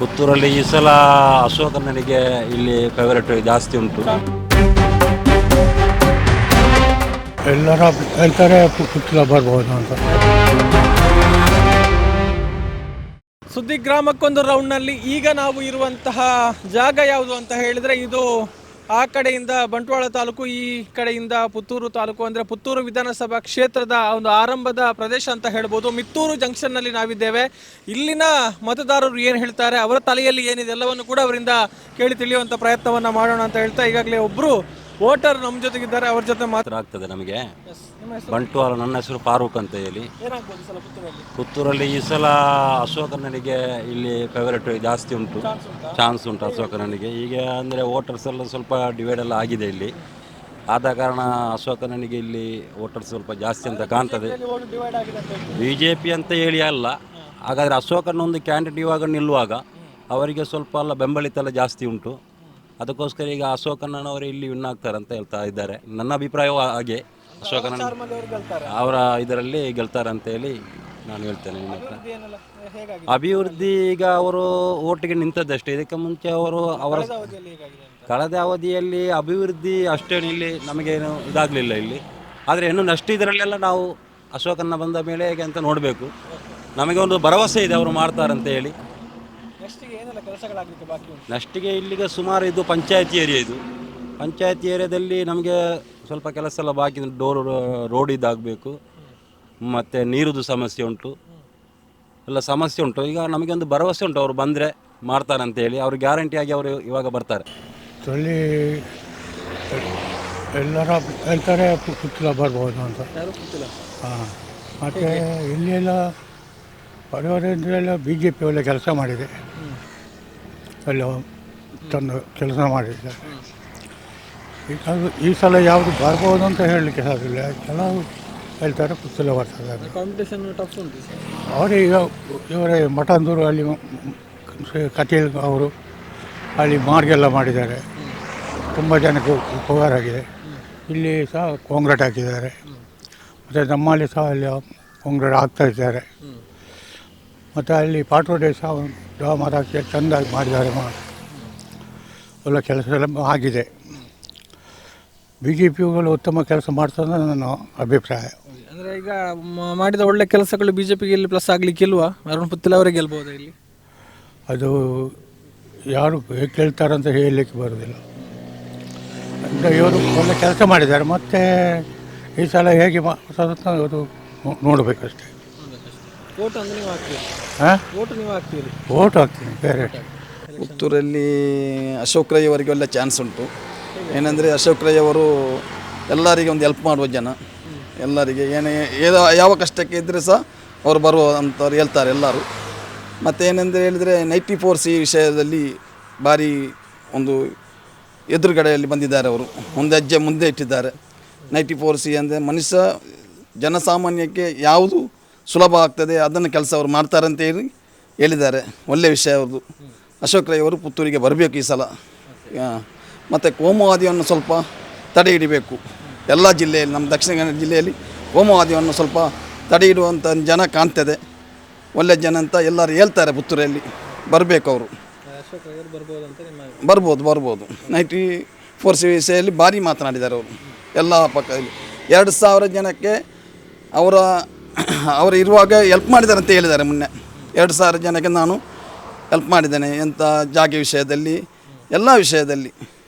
ಪುತ್ತೂರಲ್ಲಿ ಈ ಸಲ ಅಶೋಕಣ್ಣನಿಗೆ ಇಲ್ಲಿ ಫೇವರೇಟ್ ಜಾಸ್ತಿ ಉಂಟು. ಎಲ್ಲರ ಹೇಳ್ತಾರೆ ಪುತ್ತೂರ ಬರ್ಬೋದು ಅಂತ. ಸುದ್ದಿ ಗ್ರಾಮಕ್ಕೊಂದು ರೌಂಡ್ನಲ್ಲಿ ಈಗ ನಾವು ಇರುವಂತಹ ಜಾಗ ಯಾವುದು ಅಂತ ಹೇಳಿದರೆ, ಇದು ಆ ಕಡೆಯಿಂದ ಬಂಟ್ವಾಳ ತಾಲೂಕು, ಈ ಕಡೆಯಿಂದ ಪುತ್ತೂರು ತಾಲೂಕು. ಅಂದರೆ ಪುತ್ತೂರು ವಿಧಾನಸಭಾ ಕ್ಷೇತ್ರದ ಒಂದು ಆರಂಭದ ಪ್ರದೇಶ ಅಂತ ಹೇಳ್ಬೋದು. ಮಿತ್ತೂರು ಜಂಕ್ಷನ್ನಲ್ಲಿ ನಾವಿದ್ದೇವೆ. ಇಲ್ಲಿನ ಮತದಾರರು ಏನು ಹೇಳ್ತಾರೆ, ಅವರ ತಲೆಯಲ್ಲಿ ಏನಿದೆ, ಎಲ್ಲವನ್ನು ಕೂಡ ಅವರಿಂದ ಕೇಳಿ ತಿಳಿಯುವಂಥ ಪ್ರಯತ್ನವನ್ನು ಮಾಡೋಣ ಅಂತ ಹೇಳ್ತಾ, ಈಗಾಗಲೇ ಒಬ್ಬರು ವೋಟರ್ ನಮ್ಮ ಜೊತೆಗಿದ್ದಾರೆ. ಅವ್ರ ಜೊತೆ ಮಾತು ಹತ್ರ ಆಗ್ತದೆ ನಮಗೆ ಬಂಟ್ವಾಳ. ನನ್ನ ಹೆಸರು ಫಾರೂಕ್ ಅಂತ ಹೇಳಿ. ಏನಾಗ್ಬೋದು ಸಲ ಪುತ್ತೂರಲ್ಲಿ? ಪುತ್ತೂರಲ್ಲಿ ಈ ಸಲ ಅಶೋಕಣ್ಣನಿಗೆ ಇಲ್ಲಿ ಫೇವರೇಟ್ ಜಾಸ್ತಿ ಉಂಟು, ಚಾನ್ಸ್ ಉಂಟು ಅಶೋಕಣ್ಣನಿಗೆ. ಈಗ ಅಂದರೆ ವೋಟರ್ಸ್ ಎಲ್ಲ ಸ್ವಲ್ಪ ಡಿವೈಡ್ ಎಲ್ಲ ಆಗಿದೆ ಇಲ್ಲಿ. ಆದ ಕಾರಣ ಅಶೋಕಣ್ಣನಿಗೆ ಇಲ್ಲಿ ವೋಟರ್ಸ್ ಸ್ವಲ್ಪ ಜಾಸ್ತಿ ಅಂತ ಕಾಣ್ತದೆ. ಡಿವೈಡ್ ಆಗಿದೆ ಅಂತ ಹೇಳ್ತೀವಿ. ಬಿಜೆಪಿ ಅಂತ ಹೇಳಿ ಅಲ್ಲ, ಹಾಗಾದರೆ ಅಶೋಕನ ಒಂದು ಕ್ಯಾಂಡಿಡೇಟ್ ಇವಾಗ ನಿಲ್ಲುವಾಗ ಅವರಿಗೆ ಸ್ವಲ್ಪ ಎಲ್ಲ ಬೆಂಬಲಿತ ಎಲ್ಲ ಜಾಸ್ತಿ ಉಂಟು. ಅದಕ್ಕೋಸ್ಕರ ಈಗ ಅಶೋಕಣ್ಣನವರು ಇಲ್ಲಿ ವಿನ್ ಆಗ್ತಾರೆ ಅಂತ ಹೇಳ್ತಾ ಇದ್ದಾರೆ. ನನ್ನ ಅಭಿಪ್ರಾಯವೂ ಹಾಗೆ, ಅಶೋಕನ ಅವ್ರು ಗೆಲ್ತಾರೆ. ಅವರ ಇದರಲ್ಲಿ ಗೆಲ್ತಾರೆ ಅಂತ ಹೇಳಿ ನಾನು ಹೇಳ್ತೇನೆ ನಿಮ್ಮ ಹತ್ರ. ಏನೆಲ್ಲ ಹೇಗಾಗಿದೆ? ಅಭಿವೃದ್ಧಿ ಈಗ ಅವರು ಓಟಿಗೆ ನಿಂತದ್ದಷ್ಟೇ. ಇದಕ್ಕೆ ಮುಂಚೆ ಅವರು ಅವರ ಅವಧಿಯಲ್ಲಿ ಹೇಗಾಗಿದೆ ಅಂತ? ಕಳೆದ ಅವಧಿಯಲ್ಲಿ ಅಭಿವೃದ್ಧಿ ಅಷ್ಟೇನು ಇಲ್ಲಿ ನಮಗೇನು ಇದಾಗಲಿಲ್ಲ ಇಲ್ಲಿ. ಆದರೆ ಇನ್ನು ನಷ್ಟ ಇದರಲ್ಲೆಲ್ಲ ನಾವು ಅಶೋಕನ್ನ ಬಂದ ಮೇಲೆ ಹೇಗೆ ಅಂತ ನೋಡಬೇಕು. ನಮಗೆ ಒಂದು ಭರವಸೆ ಇದೆ ಅವರು ಮಾಡ್ತಾರಂತ ಹೇಳಿ. ನೆಕ್ಸ್ಟಿಗೆ ಏನೆಲ್ಲ ಕೆಲಸಗಳಾಗಲಿಕ್ಕೆ ಬಾಕಿ ಉಂಟು? ನಷ್ಟಿಗೆ ಇಲ್ಲಿಗೆ ಸುಮಾರು ಇದು ಪಂಚಾಯತಿ ಏರಿಯಾ. ಇದು ಪಂಚಾಯತಿ ಏರಿಯಾದಲ್ಲಿ ನಮಗೆ ಸ್ವಲ್ಪ ಕೆಲಸ ಎಲ್ಲ ಬಾಕಿ ಉಂಟು. ಡೋರ್ ರೋಡ್ ಇದಾಗಬೇಕು, ಮತ್ತು ನೀರುದು ಸಮಸ್ಯೆ ಉಂಟು, ಎಲ್ಲ ಸಮಸ್ಯೆ ಉಂಟು. ಈಗ ನಮಗೆ ಒಂದು ಭರವಸೆ ಉಂಟು, ಅವರು ಬಂದರೆ ಮಾಡ್ತಾರಂತ ಹೇಳಿ. ಅವರು ಗ್ಯಾರಂಟಿಯಾಗಿ ಅವರು ಇವಾಗ ಬರ್ತಾರೆ. ಅದರಲ್ಲಿ ಎಲ್ಲರ ಹೇಳ್ತಾರೆ ಪುತ್ತೂರ ಬರ್ಬೋದು ಅಂತ. ಯಾರು ಗೊತ್ತಿಲ್ಲ. ಹಾಂ, ಮತ್ತು ಇಲ್ಲಿ ಎಲ್ಲ ಎಲ್ಲ ಬಿಜೆಪಿ ಒಳ್ಳೆ ಕೆಲಸ ಮಾಡಿದೆ, ಎಲ್ಲ ತಂದು ಕೆಲಸ ಮಾಡಿದ್ದಾರೆ. ಈಗ ಅದು ಈ ಸಲ ಯಾವುದು ಬರ್ಬೋದು ಅಂತ ಹೇಳಲಿಕ್ಕೆ ಸಾಧ್ಯವಿಲ್ಲ. ಕೆಲವು ಹೇಳ್ತಾರೆ ಪುತ್ತೂರ ಬರ್ತದೆ ಅಂತ. ಕಾಂಪಿಟೇಷನ್ ಟಫ್ ಉಂಟು ಸರ್. ಅವರು ಈಗ ಇವರೇ ಮಠಂದೂರು ಅಲ್ಲಿ ಕಟೀಲ್ ಅವರು ಅಲ್ಲಿ ಮಾರ್ಗ ಎಲ್ಲ ಮಾಡಿದ್ದಾರೆ. ತುಂಬ ಜನಕ್ಕೆ ಉಪಕಾರ ಆಗಿದೆ. ಇಲ್ಲಿ ಸಹ ಕಾಂಕ್ರೀಟ್ ಹಾಕಿದ್ದಾರೆ. ಮತ್ತು ನಮ್ಮಲ್ಲಿ ಸಹ ಅಲ್ಲಿ ಕಾಂಕ್ರೀಟ್ ಹಾಕ್ತಾ ಇದ್ದಾರೆ. ಮತ್ತು ಅಲ್ಲಿ ಪಾಟ್ರೋಡೆ ಸಹ ಒಂದು ಡಾಮರ್ ಹಾಕಿ ಚೆಂದಾಗಿ ಮಾಡಿದ್ದಾರೆ. ಒಳ್ಳೆ ಕೆಲಸ ಎಲ್ಲ ಆಗಿದೆ. ಬಿಜೆಪಿಗಳು ಉತ್ತಮ ಕೆಲಸ ಮಾಡ್ತಾರೆ ಅಂತ ನನ್ನ ಅಭಿಪ್ರಾಯ. ಅಂದ್ರೆ ಈಗ ಮಾಡಿದ ಒಳ್ಳೆ ಕೆಲಸಗಳು ಬಿಜೆಪಿಗೆ ಇಲ್ಲಿ ಪ್ಲಸ್ ಆಗ್ಲಿಕ್ಕೆ ಇಲ್ವಾ? ಅರುಣ್ ಪುತ್ತಿಲ ಅವರೇ ಗೆಲ್ಬಹುದಾ ಇಲ್ಲಿ? ಅದು ಯಾರು ಹೇಗೆ ಕೇಳ್ತಾರಂತ ಹೇಳಲಿಕ್ಕೆ ಬರೋದಿಲ್ಲ. ಅಂದರೆ ಇವರು ಒಳ್ಳೆ ಕೆಲಸ ಮಾಡಿದ್ದಾರೆ. ಮತ್ತು ಈ ಸಲ ಹೇಗೆ ಮಾಡ್ತಾರೆ ಅಂತ ಅದು ನೋಡಬೇಕಷ್ಟೇ. ವೋಟ್ ಅಂದ್ರೆ ನೀವು ಹಾಕ್ತೀರಿ? ಹಾಂ. ವೋಟ್ ನೀವು ಹಾಕ್ತೀರಿ? ಓಟ್ ಹಾಕ್ತೀನಿ ಬೇರೆ. ಪುತ್ತೂರಲ್ಲಿ ಅಶೋಕ್ ರೈ ಅವರಿಗೆ ಒಳ್ಳೆ ಚಾನ್ಸ್ ಉಂಟು. ಏನಂದರೆ ಅಶೋಕ್ ರೈ ಅವರು ಎಲ್ಲರಿಗೆ ಒಂದು ಹೆಲ್ಪ್ ಮಾಡುವ ಜನ. ಎಲ್ಲರಿಗೆ ಏನೇ ಏನೋ ಯಾವ ಕಷ್ಟಕ್ಕೆ ಇದ್ದರೆ ಸಹ ಅವರು ಬರುವ ಅಂತವ್ರು ಹೇಳ್ತಾರೆ ಎಲ್ಲರೂ. ಮತ್ತು ಏನಂದರೆ ಹೇಳಿದರೆ, 94C ವಿಷಯದಲ್ಲಿ ಭಾರಿ ಒಂದು ಎದುರುಗಡೆಯಲ್ಲಿ ಬಂದಿದ್ದಾರೆ ಅವರು. ಒಂದು ಹೆಜ್ಜೆ ಮುಂದೆ ಇಟ್ಟಿದ್ದಾರೆ. 94C ಅಂದರೆ ಮನುಷ್ಯ ಜನಸಾಮಾನ್ಯಕ್ಕೆ ಯಾವುದು ಸುಲಭ ಆಗ್ತದೆ, ಅದನ್ನು ಕೆಲಸ ಅವರು ಮಾಡ್ತಾರೆ ಅಂತ ಹೇಳಿ ಹೇಳಿದ್ದಾರೆ. ಒಳ್ಳೆಯ ವಿಷಯ ಅವ್ರದ್ದು. ಅಶೋಕ್ ರೈ ಅವರು ಪುತ್ತೂರಿಗೆ ಬರಬೇಕು ಈ ಸಲ. ಮತ್ತು ಕೋಮುವಾದಿಯನ್ನು ಸ್ವಲ್ಪ ತಡೆ ಹಿಡಿಬೇಕು. ಎಲ್ಲ ಜಿಲ್ಲೆಯಲ್ಲಿ, ನಮ್ಮ ದಕ್ಷಿಣ ಕನ್ನಡ ಜಿಲ್ಲೆಯಲ್ಲಿ ಕೋಮುವಾದಿಯನ್ನು ಸ್ವಲ್ಪ ತಡೆ ಹಿಡುವಂಥ ಜನ ಕಾಣ್ತದೆ. ಒಳ್ಳೆ ಜನ ಅಂತ ಎಲ್ಲರೂ ಹೇಳ್ತಾರೆ. ಪುತ್ತೂರಲ್ಲಿ ಬರಬೇಕು ಅವರು. ಅಶೋಕ್ ರೈ ಅವರು ಬರ್ಬೋದು ಅಂತ ನಿಮ್ಮ ಬರ್ಬೋದು, ಬರ್ಬೋದು. 94C ವಿಷಯದಲ್ಲಿ ಭಾರಿ ಮಾತನಾಡಿದ್ದಾರೆ ಅವರು. ಎಲ್ಲ ಪಕ್ಕದಲ್ಲಿ 2000 ಜನಕ್ಕೆ ಅವರು ಇರುವಾಗ ಹೆಲ್ಪ್ ಮಾಡಿದ್ದಾರೆ ಅಂತ ಹೇಳಿದ್ದಾರೆ ಮೊನ್ನೆ. 2000 ಜನಕ್ಕೆ ನಾನು ಹೆಲ್ಪ್ ಮಾಡಿದ್ದೇನೆ ಎಂಥ ಜಾಗೆ ವಿಷಯದಲ್ಲಿ, ಎಲ್ಲ ವಿಷಯದಲ್ಲಿ,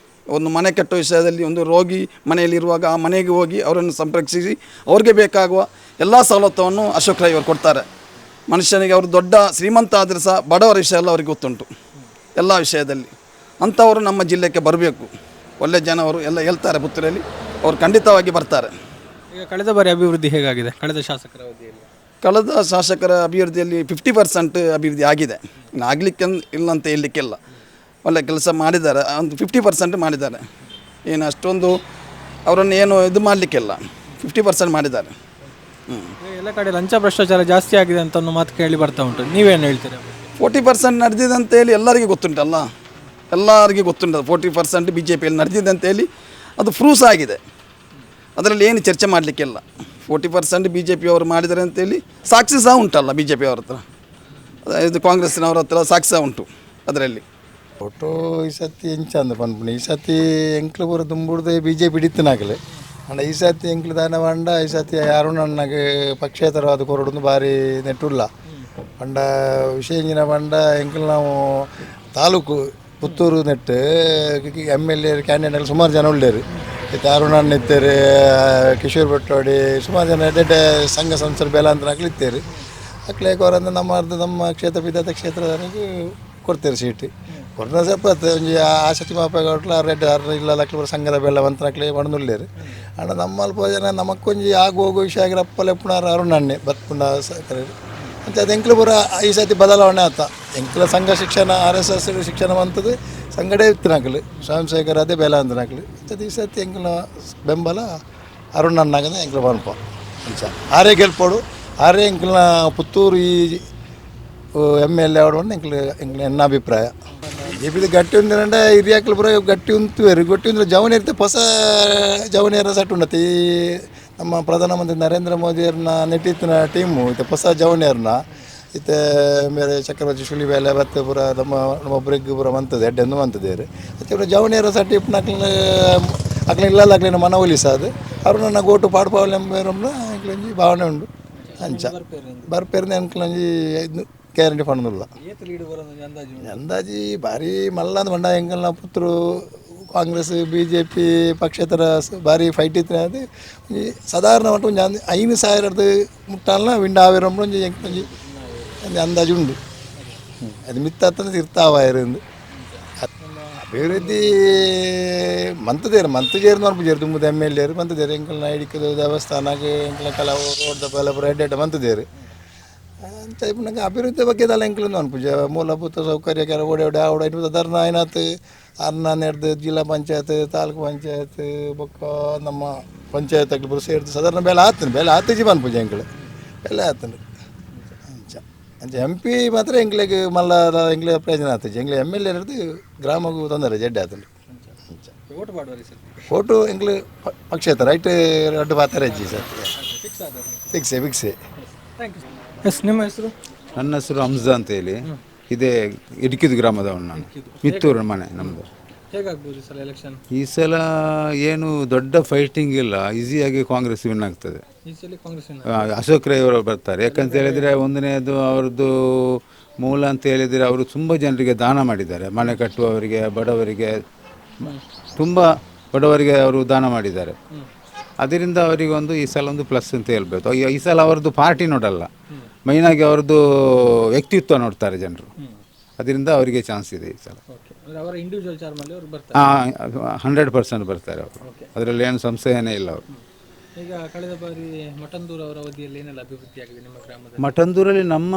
ಒಂದು ಮನೆ ಕಟ್ಟುವ ವಿಷಯದಲ್ಲಿ, ಒಂದು ರೋಗಿ ಮನೆಯಲ್ಲಿರುವಾಗ ಆ ಮನೆಗೆ ಹೋಗಿ ಅವರನ್ನು ಸಂಪರ್ಕಿಸಿ ಅವ್ರಿಗೆ ಬೇಕಾಗುವ ಎಲ್ಲ ಸವಲತ್ತನ್ನು ಅಶೋಕ್ ರೈ ಅವರು ಕೊಡ್ತಾರೆ. ಮನುಷ್ಯನಿಗೆ ಅವರು ದೊಡ್ಡ ಶ್ರೀಮಂತ ಆದರೆ ಸಹ ಬಡವರ ವಿಷಯ ಎಲ್ಲ ಅವರಿಗೆ ಗೊತ್ತುಂಟು ಎಲ್ಲ ವಿಷಯದಲ್ಲಿ. ಅಂಥವರು ನಮ್ಮ ಜಿಲ್ಲೆಗೆ ಬರಬೇಕು. ಒಳ್ಳೆ ಜನವರು ಎಲ್ಲ ಹೇಳ್ತಾರೆ ಪುತ್ತೂರಲ್ಲಿ. ಅವರು ಖಂಡಿತವಾಗಿ ಬರ್ತಾರೆ. ಈಗ ಕಳೆದ ಬಾರಿ ಅಭಿವೃದ್ಧಿ ಹೇಗಾಗಿದೆ, ಕಳೆದ ಶಾಸಕರ ಅವಧಿಯಲ್ಲಿ? ಕಳೆದ ಶಾಸಕರ ಅಭಿವೃದ್ಧಿಯಲ್ಲಿ 50% ಅಭಿವೃದ್ಧಿ ಆಗಿದೆ. ಇನ್ನು ಆಗಲಿಕ್ಕೆ ಇಲ್ಲ ಅಂತ ಹೇಳಲಿಕ್ಕಿಲ್ಲ. ಒಳ್ಳೆ ಕೆಲಸ ಮಾಡಿದ್ದಾರೆ, ಒಂದು 50% ಮಾಡಿದ್ದಾರೆ. ಏನು ಅಷ್ಟೊಂದು ಅವರನ್ನು ಏನು ಇದು ಮಾಡಲಿಕ್ಕಿಲ್ಲ. 50% ಮಾಡಿದ್ದಾರೆ. ಈಗ ಎಲ್ಲ ಕಡೆ ಲಂಚ ಭ್ರಷ್ಟಾಚಾರ ಜಾಸ್ತಿ ಆಗಿದೆ ಅಂತ ಅನ್ನೋ ಮಾತು ಕೇಳಿ ಬರ್ತಾ ಉಂಟು. ನೀವೇನು ಹೇಳ್ತೀರಾ? 40% ನಡೆದಿದೆ ಅಂತ ಹೇಳಿ ಎಲ್ಲರಿಗೂ ಗೊತ್ತುಂಟಲ್ಲ. ಎಲ್ಲರಿಗೂ ಗೊತ್ತುಂಟು, 40% ಬಿಜೆಪಿಯಲ್ಲಿ ನಡೆದಿದೆ ಅಂತ ಹೇಳಿ. ಅದು ಪ್ರೂಫ್ ಆಗಿದೆ. ಅದರಲ್ಲಿ ಏನು ಚರ್ಚೆ ಮಾಡಲಿಕ್ಕಿಲ್ಲ. 40% ಬಿಜೆಪಿಯವರು ಮಾಡಿದ್ದಾರೆ ಅಂತೇಳಿ ಸಾಕ್ಷಿ ಸಹ ಉಂಟಲ್ಲ ಬಿಜೆಪಿಯವ್ರ ಹತ್ರ. ಇದು ಕಾಂಗ್ರೆಸ್ಸಿನವ್ರ ಹತ್ರ ಸಾಕ್ಷಿ ಸಹ ಉಂಟು. ಅದರಲ್ಲಿ. ಒಟ್ಟು ಈ ಸತಿ ಎಂಚಂದ ಪನ್ಪುನಿ, ಈ ಸತಿ ಎಂಕ್ಲು ಪೂರ ದುಂಬುಡ್ದು ಬಿಜೆಪಿ ಡಿತ್ತನಾಗಲೆ. ಅಂಡ ಈ ಸತಿ ಎಂಕ್ಲು ದಾನ ಪಂಡ ಈ ಸತಿ ಅರುಣಣ್ಣಗ್ ಪಕ್ಷೇತರವಾದ ಕೊರೊಡುಂದು ಬಾರಿ ನೆಟ್ಟುಲ್ಲ. ಪಂಡ ವಿಷಯ ಪಂಡ ಎಂಕ್ಲು ನಾವು ತಾಲೂಕು ಪುತ್ತೂರು ನೆಟ್ಟು MLA candidate ಸುಮಾರು ಜನ ಉಳ್ಳೇರು. ಇತ್ತೆ ಅರುಣಣ್ಣ ಇತ್ತೇರು, ಕಿಶೋರ್ ಭಟ್ಟೋಡಿ, ಸುಮಾರು ಜನ ಎಡ್ಡೆ ಸಂಘ ಸಂಸ್ಥೆ ಬೇಲ ಅಂತ ಇತ್ತೇರು. ಅಕ್ಲೆ ಕೊರಂದ ನಮ್ಮ ಅರ್ಧ ನಮ್ಮ ಕ್ಷೇತ್ರ ಬಿದ್ದಾದ ಕ್ಷೇತ್ರದವರೆಗೆ ಕೊಡ್ತೇವೆ ಸೀಟ್. ಕೊರ್ನ ಸ್ವಲ್ಪ ಒಂಜಿ ಆಸಕ್ತಿ ಮಾಪೆ ರೆಡ್ ಅರ್ ಇಲ್ಲ ಲಕ್ಲು ಸಂಘದ ಬೆಲ್ಲ ಮಂತ್ರಕ್ಲೆ ಮಣದುಳ್ಳೇರು. ಅಂಡ ನಮ್ಮ ಅಲ್ಪ ಜನ ನಮಕ್ಕೊಂಜಿ ಆಗು ಹೋಗು ವಿಷಯ ಆಗಿರ ಅಪ್ಪಲೆ ಪುಣಾರ ಅರುಣಣ್ಣೆ ಬತ್ಪುಂಡ ಸಹಕಾರಿ ಅಂತ. ಅದು ಎಂಕ್ಲು ಪೂರ ಈ ಸತಿ ಬದಲಾವಣೆ ಆತ. ಎಂಕ್ಲ ಸಂಘ ಶಿಕ್ಷಣ RSS ಶಿಕ್ಷಣ ಮಂತದ್ದು ಸಂಘಡೇ ಇತ್ತಿನಕಲು ಸ್ವಯಂ ಸೇವಕರು ಅದೇ ಬೆಲೆ ಅಂದನಕಲು. ಅಂಚ ಈ ಸತಿ ಎಂಕ್ಲ ಬೆಂಬಲ ಅರುಣಣ್ಣಗಂದ್ರೆ ಎಂಕ್ಲ ಪನ್ಪ. ಅಂಚ ಆರೇ ಗೆಲ್ಪೋಡು, ಆರೇ ಎಂಕ್ಲ ಪುತ್ತೂರು ಈ MLA ಅವಡು ಎಂಕ್ಲ ಎಂಕ್ಲ ಎನ್ನ ಅಭಿಪ್ರಾಯ. ಬಿಜೆಪಿದ ಗಟ್ಟಿ ಉಂದಿರಂಡ ಹಿರಿಯಾಕ್ಲು ಪೂರ ಗಟ್ಟಿ ಉಂತುವೇರು. ಗಟ್ಟಿ ಉಂದ್ರೆ ಜವನ ಇರುತ್ತೆ, ಹೊಸ ಜವನಿಯರ ಸೆಟ್ ಉಂಡತಿ. ಈ ನಮ್ಮ ಪ್ರಧಾನಮಂತ್ರಿ ನರೇಂದ್ರ ಮೋದಿಯವ್ರನ್ನ ನೆಟ್ಟಿತ್ತಿನ ಟೀಮು ಇತ್ತೆ ಹೊಸ ಜವನಿಯರ್ನ ಇತ್ತೆ ಬೇರೆ ಚಕ್ರವರ್ತಿ ಸುಳಿ ಬೇಲೆ ಬತ್ತೆ ಪೂರ ನಮ್ಮ ನಮ್ಮ ಬ್ರಿಗ್ ಪೂರ ಮಂತದೆ ಎಡ್ಡೆಂದು ಮಂತದೇರು. ಅತ್ತೆ ಪೂರ ಜವನಿಯರ ಸೆಟ್ ಇಪ್ಪನಕ್ಲ ಅಕ್ಲ ಇಲ್ಲ ಅಕ್ಲಿನ ಮನವೊಲಿಸಾದು ಅವರು ನನ್ನ ಗೋಟು ಪಾಡ್ಪಾವಲಿ ಎಂಬ ಎಂಕ್ಲೊಂಜಿ ಭಾವನೆ ಉಂಡು. ಅಂಚ ಬರ್ಪೇರ್ನ ಎಂಕ್ಲೊಂಜಿ ಗ್ಯಾರಂಟಿ ಪಣದಿಲ್ಲ. ಅಂದಾಜಿ ಭಾರಿ ಮಲ್ಲಂದು ಬಂಡ ಎಂಕಲ್ನ ಪುತ್ತೂರು ಕಾಂಗ್ರೆಸ್ BJP ಪಕ್ಷೇತರ ಭಾರಿ ಫೈಟ್ ಇತ್ತು. ಅದು ಒಂಜಿ ಸಾಧಾರಣ ಮಟ್ಟ ಒಂಜಿ 5,000 ಮುಟ್ಟಾಲ್ನ ವಿಂಡ ಆವಿರ ಒಂಜಿ ಎಂಕೊಂಜಿ ಒಂಜಿ ಅಂದಾಜು ಉಂಡು. ಅದು ಮಿತ್ತ ತಿರ್ತಾವಾಯಿರಂದು ಅಭಿವೃದ್ಧಿ ಮಂತದೇರು ಮಂತಜೇರು ನೋಡ್ಪುಜೇರು ತುಂಬುದು MLA ಮಂತದೇರು ಎಂಕಲ್ನ ಇಡಿಕದ ದೇವಸ್ಥಾನಕ್ಕೆ ಎಂಕಲ್ನ ಕೆಲವು ರೋಡ್ ದಪ್ಪ ಪೂರ ಎಡ್ಡೆ ಎಡ್ಡೆ ಮಂತದೇರು. ಅಂಚ ಇಪ್ಪುನಗ ಅಭಿವೃದ್ಧಿ ಬಗ್ಗೆ ದಾಲ ಎಂಕಲ್ ಪೂಜೆ ಮೂಲಭೂತ ಸೌಕರ್ಯ ಕೆಲವು ಓಡೆ ಓಡೆ ಆವಡ ಸಾಧಾರಣ ಏನಾತು ಅನ್ನ ನೆಡ್ದು ಜಿಲ್ಲಾ ಪಂಚಾಯತ್ ತಾಲೂಕು ಪಂಚಾಯತ್ ಬೊಕ್ಕ ನಮ್ಮ ಪಂಚಾಯತ್ ಅಕ್ಲು ಸೇರ್ದು ಸಾಧಾರಣ ಬೇಲೆ ಆತನು ಬೇಲೆ ಆತಿಜಿ ಪನ್ಪುಜೆ ಎಂಕಲ್ ಬೇಲೆ ಆತನು. ಅಂಚ ಅಂಚ MP ಮಾತ್ರ ಎಂಕ್ಲೆಗ್ ಮಲ್ಲ ಎಂಕ್ಲೆ ಪ್ರಯೋಜನ ಆತಜಿ. ಎಂಕ್ಲೆ MLA ಹಿಡ್ದು ಗ್ರಾಮಗೂ ತೊಂದರೆ ಜಡ್ಡೆ ಆತನು. ಅಂಚ ಓಟು ಎಂಕ್ಲು ಪಕ್ಷೇತರ ರೈಟ್ ರಡ್ಡು ಪಾತ್ರ ಅಜ್ಜಿ ಸರ್ ಫಿಕ್ಸೆ ಫಿಕ್ಸೆ. ಎಸ್, ನಿಮ್ಮ ಹೆಸರು? ನನ್ನ ಹೆಸರು ಹಮ್ಜಾ ಅಂತ ಹೇಳಿ, ಇದೇ ಇಡ್ಕಿದು ಗ್ರಾಮದವನು ನಾನು. ಮಿತ್ತೂರು ಮನೆ ನಮ್ಮದು. ಹೇಗಾಗ್ಬೋದು ಈ ಸಲ ಎಲೆಕ್ಷನ್? ಈ ಸಲ ಏನು ದೊಡ್ಡ ಫೈಟಿಂಗ್ ಇಲ್ಲ, ಈಸಿಯಾಗಿ ಕಾಂಗ್ರೆಸ್ ವಿನ್ ಆಗ್ತದೆ. ಈ ಸಲ ಕಾಂಗ್ರೆಸ್ ಅಶೋಕ್ ರೈ ಅವರು ಬರ್ತಾರೆ. ಯಾಕಂತ ಹೇಳಿದರೆ ಒಂದನೇದು ಅವ್ರದ್ದು ಮೂಲ ಅಂತ ಹೇಳಿದರೆ ಅವರು ತುಂಬ ಜನರಿಗೆ ದಾನ ಮಾಡಿದ್ದಾರೆ. ಮನೆ ಕಟ್ಟುವವರಿಗೆ, ಬಡವರಿಗೆ, ತುಂಬ ಬಡವರಿಗೆ ಅವರು ದಾನ ಮಾಡಿದ್ದಾರೆ. ಅದರಿಂದ ಅವರಿಗೊಂದು ಈ ಸಲ ಒಂದು ಪ್ಲಸ್ ಅಂತ ಹೇಳ್ಬೋದು. ಈ ಸಲ ಅವರದ್ದು ಪಾರ್ಟಿ ನೋಡಲ್ಲ, ಮೈನಾಗಿ ಅವ್ರದ್ದು ವ್ಯಕ್ತಿತ್ವ ನೋಡ್ತಾರೆ ಜನರು. ಅದರಿಂದ ಅವರಿಗೆ ಚಾನ್ಸ್ ಇದೆ ಈ ಸಲ. 100% ಬರ್ತಾರೆ ಅವರು, ಅದರಲ್ಲಿ ಏನು ಸಂಶಯನೇ ಇಲ್ಲ ಅವರು. ಈಗ ಕಳೆದ ಬಾರಿ ಮಠಂದೂರು ಅವರ ಅವಧಿಯಲ್ಲಿ ಏನೆಲ್ಲ ಅಭಿವೃದ್ಧಿ ಆಗಿದೆ ನಿಮ್ಮ ಗ್ರಾಮದಲ್ಲಿ? ಮಠಂದೂರಲ್ಲಿ ನಮ್ಮ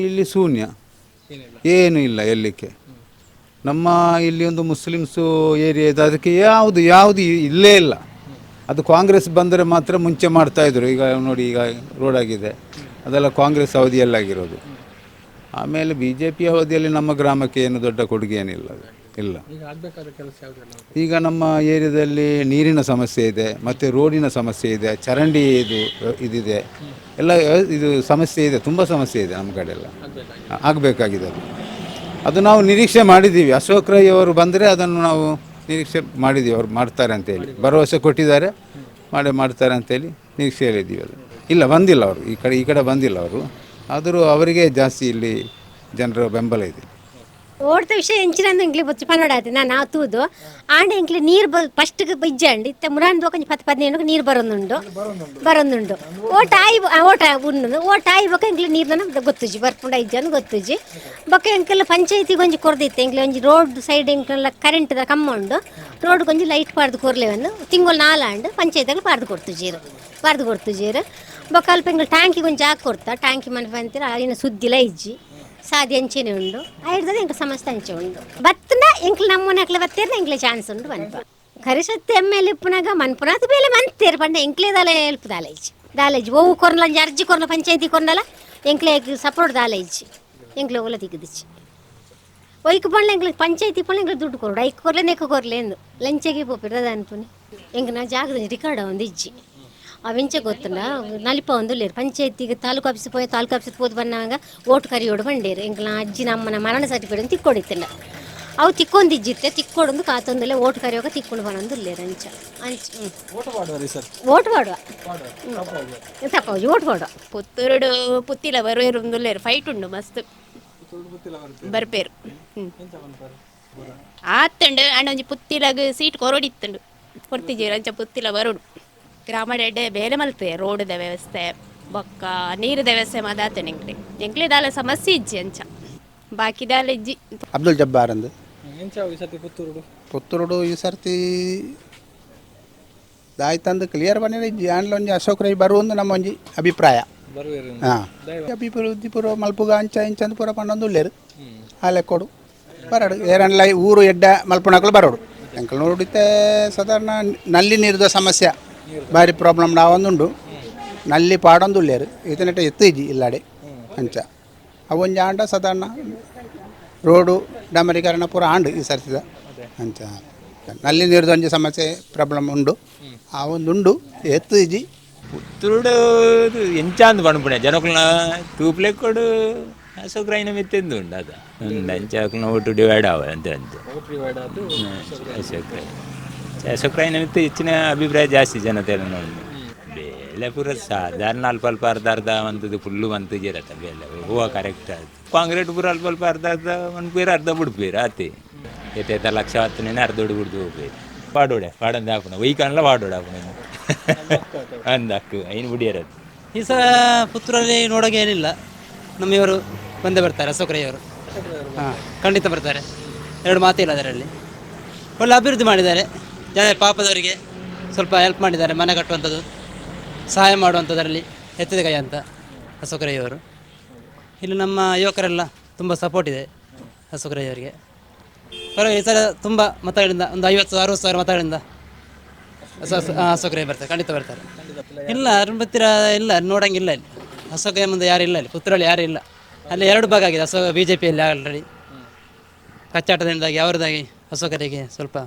ಇಲ್ಲಿ ಶೂನ್ಯ, ಏನೂ ಇಲ್ಲ ಎಲ್ಲಿಕ್ಕೆ. ನಮ್ಮ ಇಲ್ಲಿ ಒಂದು ಮುಸ್ಲಿಮ್ಸು ಏರಿಯಾ ಇದೆ, ಅದಕ್ಕೆ ಯಾವುದು ಯಾವುದು ಇಲ್ಲೇ ಇಲ್ಲ. ಅದು ಕಾಂಗ್ರೆಸ್ ಬಂದರೆ ಮಾತ್ರ ಮುಂಚೆ ಮಾಡ್ತಾಯಿದ್ರು. ಈಗ ನೋಡಿ, ಈಗ ರೋಡ್ ಆಗಿದೆ, ಅದೆಲ್ಲ ಕಾಂಗ್ರೆಸ್ ಅವಧಿಯಲ್ಲಾಗಿರೋದು. ಆಮೇಲೆ BJP ಅವಧಿಯಲ್ಲಿ ನಮ್ಮ ಗ್ರಾಮಕ್ಕೆ ಏನು ದೊಡ್ಡ ಕೊಡುಗೆ ಏನಿಲ್ಲ, ಅದು ಇಲ್ಲ. ಈಗ ನಮ್ಮ ಏರಿಯಾದಲ್ಲಿ ನೀರಿನ ಸಮಸ್ಯೆ ಇದೆ, ಮತ್ತು ರೋಡಿನ ಸಮಸ್ಯೆ ಇದೆ, ಚರಂಡಿ ಇದು ಇದಿದೆ, ಎಲ್ಲ ಇದು ಸಮಸ್ಯೆ ಇದೆ, ತುಂಬ ಸಮಸ್ಯೆ ಇದೆ ನಮ್ಮ ಕಡೆ ಎಲ್ಲ. ಆಗಬೇಕಾಗಿದೆ ಅದು. ಅದು ನಾವು ನಿರೀಕ್ಷೆ ಮಾಡಿದ್ದೀವಿ. ಅಶೋಕ್ ರೈ ಅವರು ಬಂದರೆ ಅದನ್ನು ನಾವು ನಿರೀಕ್ಷೆ ಮಾಡಿದ್ದೀವಿ, ಅವ್ರು ಮಾಡ್ತಾರೆ ಅಂತೇಳಿ ಭರವಸೆ ಕೊಟ್ಟಿದ್ದಾರೆ, ಮಾಡೇ ಮಾಡ್ತಾರೆ ಅಂತೇಳಿ ನಿರೀಕ್ಷೆಯಲ್ಲಿದ್ದೀವಿ. ಅದು ಇಲ್ಲ, ಬಂದಿಲ್ಲ ಅವರು, ಈ ಕಡೆ ಬಂದಿಲ್ಲ ಅವರು. ಆದರೂ ಅವರಿಗೆ ಜಾಸ್ತಿ ಇಲ್ಲಿ ಜನರ ಬೆಂಬಲ ಇದೆ. ಓಡ್ತ ವಿಷಯ ಎಂಚಿನಂದು ಎಂಕ್ಲೆ ಬೊಚ್ಚು ಪನ್ನೊಡಾತು ನಾನು ಆ ತೂದು ಆಂಡ ಎಂಕ್ಲೆ ನೀರು ಫಸ್ಟ್ ಇಜ್ಜಂಡು ಇತ್ತೆ ಮುರಾಂದು ಒಂಜಿ 10 15 ನೀರು ಬರೋನುಂಡು ಬರೋನುಂಡು. ಓಟ ಆಯಿ ಓಟ ಉಣ್ಣು ಓಟ ಆಯಿ ಬೊಕ್ಕ ಎಂಕ್ಲೆ ನೀರ್ನ ಗೊತ್ತುಜಿ ಬರ್ಪುಂಡ ಇಜ್ಜಂದು ಗೊತ್ತುಜಿ. ಬೊಕ್ಕ ಎಂಕೆಲ್ಲ ಪಂಚಾಯತಿಗೆ ಒಂಜಿ ಕೊರ್ದಿತ್ತು ಎಂಕ್ಲೆ ಒಂಜಿ ರೋಡ್ ಸೈಡ್ ಎಂಕೆಲ್ಲ ಕರೆಂಟ್ದ ಕಮ್ಮ ಉಂಡು, ರೋಡ್ ಒಂಜಿ ಲೈಟ್ ಪಾಡ್ದು ಕೊರ್ಲೆವನ್ನು ತಿಂಗಳು 4 ಆಂಡು ಪಂಚಾಯತಿಗೆ ಪಾಡ್ದು ಕೊಡ್ತುಜೀರು ಪಾಡ್ದು ಕೊಡ್ತುಜೀರು. ಬೊಕ್ಕ ಅಲ್ಪ ಎಂಕ್ಲೆ ಟ್ಯಾಂಕಿಗೆ ಒಂಜಿ ಜಾಗ ಕೊಡ್ತಾ ಟ್ಯಾಂಕಿ ಮನ್ಪ ಅಂತೀರ ಇನ್ನು ಸುದ್ದಿಲ ಇಜ್ಜಿ ಸಾದಿ ಅಂಚೆನೆ ಉಂಡು ಆಯ್ತದೆ ಎಂಕ್ಲೆ ಸಮಸ್ಯೆ ಅಂಚೆ ಉಂಡು. ಬತ್ತನ ಎಂಕ್ಲೆ ನಮ್ಮನೆ ಅಕ್ಲೆ ಬತ್ತೇರ್ನ ಎಂಕ್ಲೆ ಚಾನ್ಸ್ ಉಂಡು ಮನ್ಪ ಕರಿಸತ್ತೆ ML ಇಪ್ಪುನಾಗ ಮನ್ಪುನಾಥ ಬೇಲೆ ಮಂತೇರು ಪಂಡ ಎಂಕ್ಲೆ ದಾಲ ಹೆಲ್ಪ್ ದಾಲ ಇಜ್ಜಿ ದಾಲ ಇಜ್ಜಿ. ಓವು ಕೊರ್ನಲ ಒಂಜಿ ಅರ್ಜಿ ಕೊರ್ನ ಪಂಚಾಯತಿ ಕೊರ್ನಲ ಎಂಕ್ಲೆ ಸಪೋರ್ಟ್ ದಾಲ ಇಜ್ಜಿ ಎಂಕ್ಲೆ ಓಲ ತಿಕ್ಕದಿಚ್ಚಿ ಒಯ್ಕ್ ಪಂಡ್ಲ ಎಂಕ್ಲೆ ಪಂಚಾಯತಿ ಪಂಡ್ಲ ಎಂಕ್ಲೆ ದುಡ್ಡು ಕೊರಡು ಐಕ್ ಕೊರ್ಲೆ ನೆಕ್ಕ ಕೊರ್ಲೆ ಎಂದು ಲಂಚಗೆ ಪೋಪಿರ ಅನ್ಪುನಿ. ಎಂಕ್ ನಾ ಜಾಗದ ರಿಕಾರ್ಡ್ ಒಂದು ಇಜ್ಜಿ. ಅವೆಂಚ ಗೊತ್ತುಂಡ ನಲಿಪ ಒಂದುಲ್ಲೇರು ಪಂಚಾಯತಿಗೆ ತಾಲೂಕು ಆಫೀಸ್ ಪೋಯಿ ತಾಲೂಕು ಆಫೀಸ್ ಪೋದು ಬಂದಾಗ ಓಟು ಕರಿಯೋಡು ಬಂಡೇರು ಎಂಕ್ಲ ಅಜ್ಜಿನ ಅಮ್ಮನ ಮರಣ ಸರ್ಟಿಫಿಕೇಟ್ ತಿಕ್ಕೊಡಿತ್ತಿಲ್ಲ ಅವು ತಿಕ್ಕೊಂದಿಜ್ಜಿತ್ತೆ ತಿಕ್ಕೊಡೊಂದು ಕಾತೊಂದುಲ್ಲೆ ಓಟು ಕರಿಯೋಗ ತಿಕ್ಕೊಂಡು ಬರೋಂದುಲ್ಲೇರು ಅಂಚ ಅಂಚ. ಓಟ್ ಮಾಡುವ ಸರ್? ಓಟು ಮಾಡುವ ತಪ್ಪು ಓಟು ಮಾಡುವ. ಪುತ್ತೂರುಡು ಪುತ್ತಿಲ ಬರುವೇರು ಉಂದುಲ್ಲೇರು, ಫೈಟ್ ಉಂಡು ಮಸ್ತ್, ಬರ್ಪೇರು. ಆತುಂಡು ಅಂಡ ಒಂಜಿ ಪುತ್ತಿಲಗ್ ಸೀಟ್ ಕೊರೊಡಿತ್ತುಂಡು, ಕೊರ್ತಿಜೇರು, ಅಂಚ ಪುತ್ತಿಲ ಬರೋಡು. ಗ್ರಾಮಡ್ ಎಡ್ಡೆ ಬೇಲೆ ಮಲ್ಪೆ, ರೋಡ್ದ ವ್ಯವಸ್ಥೆ ಬೊಕ್ಕ ನೀರುದ ವ್ಯವಸ್ಥೆ ಮಾದಾತುಂಡು. ಎಂಕ್ಲೆ ಎಂಕ್ಲೆ ದಾಲ ಸಮಸ್ಯೆ ಇಜ್ಜಿ, ಅಂಚ ಬಾಕಿ ದಾಲ ಇಜ್ಜಿ. ಅಬ್ದುಲ್ ಜಬ್ಬಾರ್ ಅಂದು. ಎಂಚ ಈ ಸರ್ತಿ ಪುತ್ತೂರುಡು? ಪುತ್ತೂರುಡು ಈ ಸರ್ತಿ ದಾಯ್ತಂದು ಕ್ಲಿಯರ್ ಬಂದಿದೆ ಇಜ್ಜಿ. ಆಂಡ್ಲ ಒಂಜಿ ಅಶೋಕ್ ರೈ ಬರುವಂದು ನಮ್ಮ ಒಂಜಿ ಅಭಿಪ್ರಾಯ. ಬರುವೇರು. ಹಾಂ, ಅಭಿವೃದ್ಧಿ ಪೂರ ಮಲ್ಪುಗ ಅಂಚ ಇಂಚ ಅಂದ್ ಪೂರ ಪಂಡೊಂದು ಉಲ್ಲೇರು. ಆ ಲೆಕ್ಕೊಡು ಬರಡು ಏರನ್ಲ ಊರು ಎಡ್ಡ ಮಲ್ಪುನಕುಲು ಬರೋಡು. ಎಂಕಲ್ ನೋಡಿతే ಸಾಧಾರಣ ನಲ್ಲಿ ನೀರುದ ಸಮಸ್ಯೆ ಭಾರಿ ಪ್ರಾಬ್ಲಮ್ ನಾವೊಂದುಂಡು. ನಲ್ಲಿ ಪಾಡೊಂದು ಉಲ್ಲೇರು, ಇದನ್ನೆಟ್ಟ ಎತ್ತು ಇಜ್ಜಿ ಇಲ್ಲಾಡೆ. ಅಂಚ ಅವೊಂಜಿ ಆಂಡ ಸಾಧಾರಣ ರೋಡು ಡಾಮರೀಕರಣ ಪೂರ ಆಂಡು ಈ ಸರ್ತಿದ. ಅಂಚ ನಲ್ಲಿ ನೀರುದ ಒಂಜಿ ಸಮಸ್ಯೆ ಪ್ರಾಬ್ಲಮ್ ಉಂಡು, ಆ ಒಂದು ಉಂಡು, ಎತ್ತು ಇಜ್ಜಿ. ಪುತ್ತೂರುಡು ಎಂಚಾಂದ್ ಪಣಪುಣೆ ಜನಕುಲ್ನ ತೂಪ್ಲೆಕ್ಕೊಡು ಅಶೋಕ್ ರೈನ ಮಿತ್ತೆಂದು ಉಂಡು ಅದ ಉಂಡು. ಅಂಚ ಅಕುಲ್ನ ಒಟ್ಟು ಡಿವೈಡ್ ಆವ ಅಂತ ಅಂತೆ. ಅಶೋಕ್ ರೈ, ಅಶೋಕ್ ರೈನ ಮಿತ್ತು ಹೆಚ್ಚಿನ ಅಭಿಪ್ರಾಯ ಜಾಸ್ತಿ ಜನತೆ ಉಂಡು. ಬೇಲೆ ಪೂರ ಸಾಧಾರಣ ಅಲ್ಪ ಅಲ್ಪ ಅರ್ಧ ಅರ್ಧ ಮಂತದ್ದು ಫುಲ್ಲು ಮಂತಿಜಿರತ್ತ ಬೇಲೆ ಹೂವು ಕರೆಕ್ಟ್ ಆಯ್ತು. ಕಾಂಕ್ರೀಟ್ ಪೂರ ಅಲ್ಪ ಅಲ್ಪ ಅರ್ಧ ಅರ್ಧ ಮನ್ಪೇರು, ಅರ್ಧ ಬಿಡ್ಪೇರು ಆತೆ. ಏತೇತ ಲಕ್ಷ ಹತ್ತನೇ ಅರ್ಧ ಬಿಡ್ದು ಹೋಗ್ಬೇರು. ಪಾಡೋಡೆ ಪಾಡಂದ ಹಾಪುಣ ವೈಕಾನ್ಲ ಪಾಡೋಡೆ ಹಾಪುಣ ಅಂದಕ್ಕು ಐನು ಬಿಡಿಯರದು. ಈ ಸಲ ಪುತ್ತೂರಲ್ಲಿ ನೋಡೋಕೆ ಏನಿಲ್ಲ, ನಮ್ಮಿವರು ಬಂದೇ ಬರ್ತಾರೆ, ಅಶೋಕ್ ರೈಯವರು. ಹಾಂ, ಖಂಡಿತ ಬರ್ತಾರೆ, ಎರಡು ಮಾತಿಲ್ಲ ಅದರಲ್ಲಿ. ಒಳ್ಳೆ ಅಭಿವೃದ್ಧಿ ಮಾಡಿದ್ದಾರೆ, ಜನ ಪಾಪದವರಿಗೆ ಸ್ವಲ್ಪ ಹೆಲ್ಪ್ ಮಾಡಿದ್ದಾರೆ, ಮನೆ ಕಟ್ಟುವಂಥದ್ದು ಸಹಾಯ ಮಾಡುವಂಥದ್ರಲ್ಲಿ ಎತ್ತಿದ ಕೈ ಅಂತ ಅಶೋಕ್ ರೈಯವರು. ಇಲ್ಲಿ ನಮ್ಮ ಯುವಕರೆಲ್ಲ ತುಂಬ ಸಪೋರ್ಟ್ ಇದೆ ಅಶೋಕ್ ರೈಯವರಿಗೆ. ಪರವಾಗಿಲ್ಲ, ಈ ಸಲ ತುಂಬ ಮತಗಳಿಂದ ಒಂದು 50-60 ಸಾವಿರ ಮತಗಳಿಂದ ಅಶೋಕ್ ರೈ ಬರ್ತಾರೆ, ಖಂಡಿತ ಬರ್ತಾರೆ. ಇಲ್ಲ, ಅರುಣ್ ಪುತ್ತಿರ ಇಲ್ಲ, ನೋಡಂಗಿಲ್ಲ ಇಲ್ಲಿ. ಅಶೋಕ್ ರೈ ಮುಂದೆ ಯಾರು ಇಲ್ಲ ಇಲ್ಲಿ, ಪುತ್ತೂರಲ್ಲಿ ಯಾರೂ ಇಲ್ಲ. ಅಲ್ಲಿ ಎರಡು ಭಾಗ ಆಗಿದೆ ಅಶೋಕ ಬಿ ಜೆ ಪಿಯಲ್ಲಿ ಆಲ್ರೆಡಿ ಕಚ್ಚಾಟದಿಂದಾಗಿ ಅವರದಾಗಿ ಅಶೋಕರಿಗೆ ಸ್ವಲ್ಪ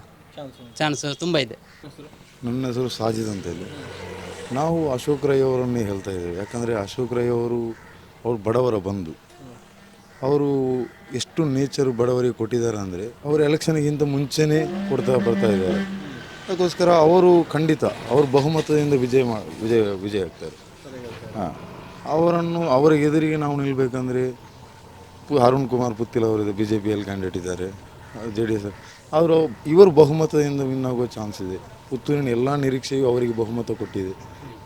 ಚಾನ್ಸ್ ತುಂಬ ಇದೆ. ನನ್ನ ಹೆಸರು ಸಾಜಿದ್ ಅಂತ ಹೇಳಿ. ನಾವು ಅಶೋಕ್ ರೈ ಅವರನ್ನೇ ಹೇಳ್ತಾ ಇದ್ದೇವೆ. ಯಾಕಂದರೆ ಅಶೋಕ್ ರೈ ಅವರು ಬಡವರ ಬಂಧು. ಅವರು ಎಷ್ಟು ನೇಚರು ಬಡವರಿಗೆ ಕೊಟ್ಟಿದ್ದಾರೆ ಅಂದರೆ ಅವರು ಎಲೆಕ್ಷನ್ಗಿಂತ ಮುಂಚೆನೇ ಕೊಡ್ತಾ ಬರ್ತಾ ಇದ್ದಾರೆ. ಅದಕ್ಕೋಸ್ಕರ ಅವರು ಖಂಡಿತ ಅವರು ಬಹುಮತದಿಂದ ವಿಜಯ ವಿಜಯ ವಿಜಯ ಆಗ್ತಾರೆ. ಹಾಂ, ಅವರನ್ನು ಅವರ ಎದುರಿಗೆ ನಾವು ನಿಲ್ಲಬೇಕಂದ್ರೆ ಅರುಣ್ ಕುಮಾರ್ ಪುತ್ತಿಲ್ ಅವರಿದೆ, ಬಿ ಜೆ ಪಿಯಲ್ಲಿ ಕ್ಯಾಂಡಿಡೇಟ್ ಇದ್ದಾರೆ, ಜೆ ಡಿ ಎಸ್ ಅವರು. ಇವರು ಬಹುಮತದಿಂದ ವಿನ್ ಆಗೋ ಚಾನ್ಸ್ ಇದೆ. ಪುತ್ತೂರಿನ ಎಲ್ಲ ನಿರೀಕ್ಷೆಯು ಅವರಿಗೆ ಬಹುಮತ ಕೊಟ್ಟಿದೆ,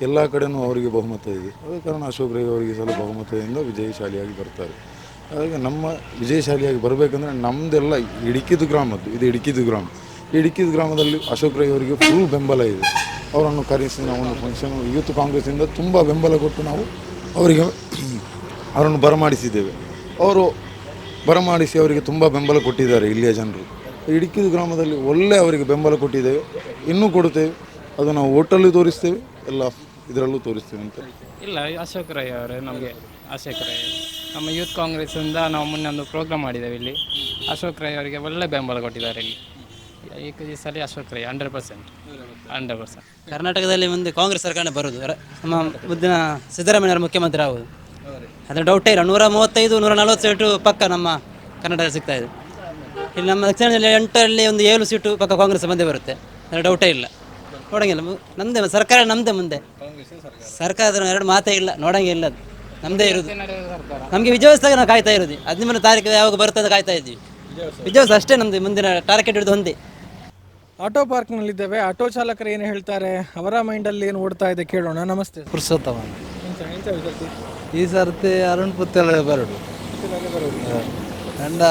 ಎಲ್ಲ ಕಡೆಯೂ ಅವರಿಗೆ ಬಹುಮತ ಇದೆ. ಅದೇ ಕಾರಣ ಅಶೋಕ್ ರೈ ಅವರಿಗೆ ಸಲ ಬಹುಮತದಿಂದ ವಿಜಯಶಾಲಿಯಾಗಿ ಬರ್ತಾರೆ. ಹಾಗಾಗಿ ನಮ್ಮ ವಿಜಯಶಾಲಿಯಾಗಿ ಬರಬೇಕಂದ್ರೆ ನಮ್ಮದೆಲ್ಲ ಇಡುಕಿದು ಗ್ರಾಮದ್ದು, ಇದು ಇಡುಕಿದು ಗ್ರಾಮ. ಇಡುಕಿದ ಗ್ರಾಮದಲ್ಲಿ ಅಶೋಕ್ ರೈ ಅವರಿಗೆ ಫುಲ್ ಬೆಂಬಲ ಇದೆ. ಅವರನ್ನು ಕರೆಸಿ ನಾವು ಒಂದು ಫಂಕ್ಷನ್ ಯೂತ್ ಕಾಂಗ್ರೆಸ್ಸಿಂದ ತುಂಬ ಬೆಂಬಲ ಕೊಟ್ಟು ನಾವು ಅವರಿಗೆ ಅವರನ್ನು ಬರಮಾಡಿಸಿದ್ದೇವೆ. ಅವರು ಬರಮಾಡಿಸಿ ಅವರಿಗೆ ತುಂಬ ಬೆಂಬಲ ಕೊಟ್ಟಿದ್ದಾರೆ ಇಲ್ಲಿಯ ಜನರು. ಇಡುಕಿದ ಗ್ರಾಮದಲ್ಲಿ ಒಳ್ಳೆ ಅವರಿಗೆ ಬೆಂಬಲ ಕೊಟ್ಟಿದ್ದೇವೆ, ಇನ್ನೂ ಕೊಡುತ್ತೇವೆ. ಅದು ನಾವು ಓಟಲ್ಲಿ ತೋರಿಸ್ತೇವೆ, ಎಲ್ಲ ಇದರಲ್ಲೂ ತೋರಿಸ್ತೇವೆ ಅಂತ. ಇಲ್ಲ, ಅಶೋಕ್ ರೈ ಅವರೇ ನಮಗೆ. ಅಶೋಕ್ ರೈ ನಮ್ಮ ಯೂತ್ ಕಾಂಗ್ರೆಸ್ಸಿಂದ ನಾವು ಮೊನ್ನೆ ಒಂದು ಪ್ರೋಗ್ರಾಮ್ ಮಾಡಿದ್ದೇವೆ ಇಲ್ಲಿ. ಅಶೋಕ್ ರೈ ಅವರಿಗೆ ಒಳ್ಳೆ ಬೆಂಬಲ ಕೊಟ್ಟಿದ್ದಾರೆ ಇಲ್ಲಿ. ಈ ಸಲ ಅಶೋಕ್ ರೈ 100%, 100%. ಕರ್ನಾಟಕದಲ್ಲಿ ಮುಂದೆ ಕಾಂಗ್ರೆಸ್ ಸರ್ಕಾರ ಬರೋದು, ನಮ್ಮ ಮುಂದಿನ ಸಿದ್ದರಾಮಯ್ಯವರು ಮುಖ್ಯಮಂತ್ರಿ ಆಗೋದು, ಅದರ ಡೌಟೇ ಇಲ್ಲ. 135 140 ಸೀಟು ಪಕ್ಕ ನಮ್ಮ ಕರ್ನಾಟಕ ಸಿಗ್ತಾ ಇದೆ. ಇಲ್ಲಿ ನಮ್ಮ ದಕ್ಷಿಣ ಜಿಲ್ಲೆ 8ರಲ್ಲಿ ಒಂದು 7 ಸೀಟು ಪಕ್ಕ ಕಾಂಗ್ರೆಸ್ ಬಂದೇ ಬರುತ್ತೆ, ಅದರ ಡೌಟೇ ಇಲ್ಲ. ನೋಡೋಂಗಿಲ್ಲ, ನಮ್ಮದೇ ಸರ್ಕಾರ, ನಮ್ಮದೇ ಮುಂದೆ ಸರ್ಕಾರದ ಎರಡು ಮಾತೇ ಇಲ್ಲ, ನೋಡೋಂಗಿಲ್ಲ, ಅದು ನಮ್ಮದೇ ಇರೋದು. ನಮಗೆ ವಿಜಯೋತ್ಸವ ನಾವು ಕಾಯ್ತಾ ಇರೋದು, 13 ತಾರೀಕು ಯಾವಾಗ ಬರುತ್ತೆ ಅಂತ ಕಾಯ್ತಾ ಇದ್ದೀವಿ. ವಿಜಯೋತ್ಸವ ಅಷ್ಟೇ ನಮ್ಮದು ಮುಂದಿನ ಟಾರ್ಗೆಟ್ ಹಿಡಿದು ಒಂದೇ. ಆಟೋ ಪಾರ್ಕ್ನಲ್ಲಿದ್ದೇವೆ, ಆಟೋ ಚಾಲಕರು ಏನು ಹೇಳ್ತಾರೆ, ಅವರ ಮೈಂಡಲ್ಲಿ ಏನು ಓಡ್ತಾ ಇದೆ ಕೇಳೋಣ. ನಮಸ್ತೆ. ಪುರುಷೋತ್ತಮ. ಈ ಸರ್ತಿ ಅರುಣ್ ಪುತ್ತಲ ಬರೋಡು ಅಂಡ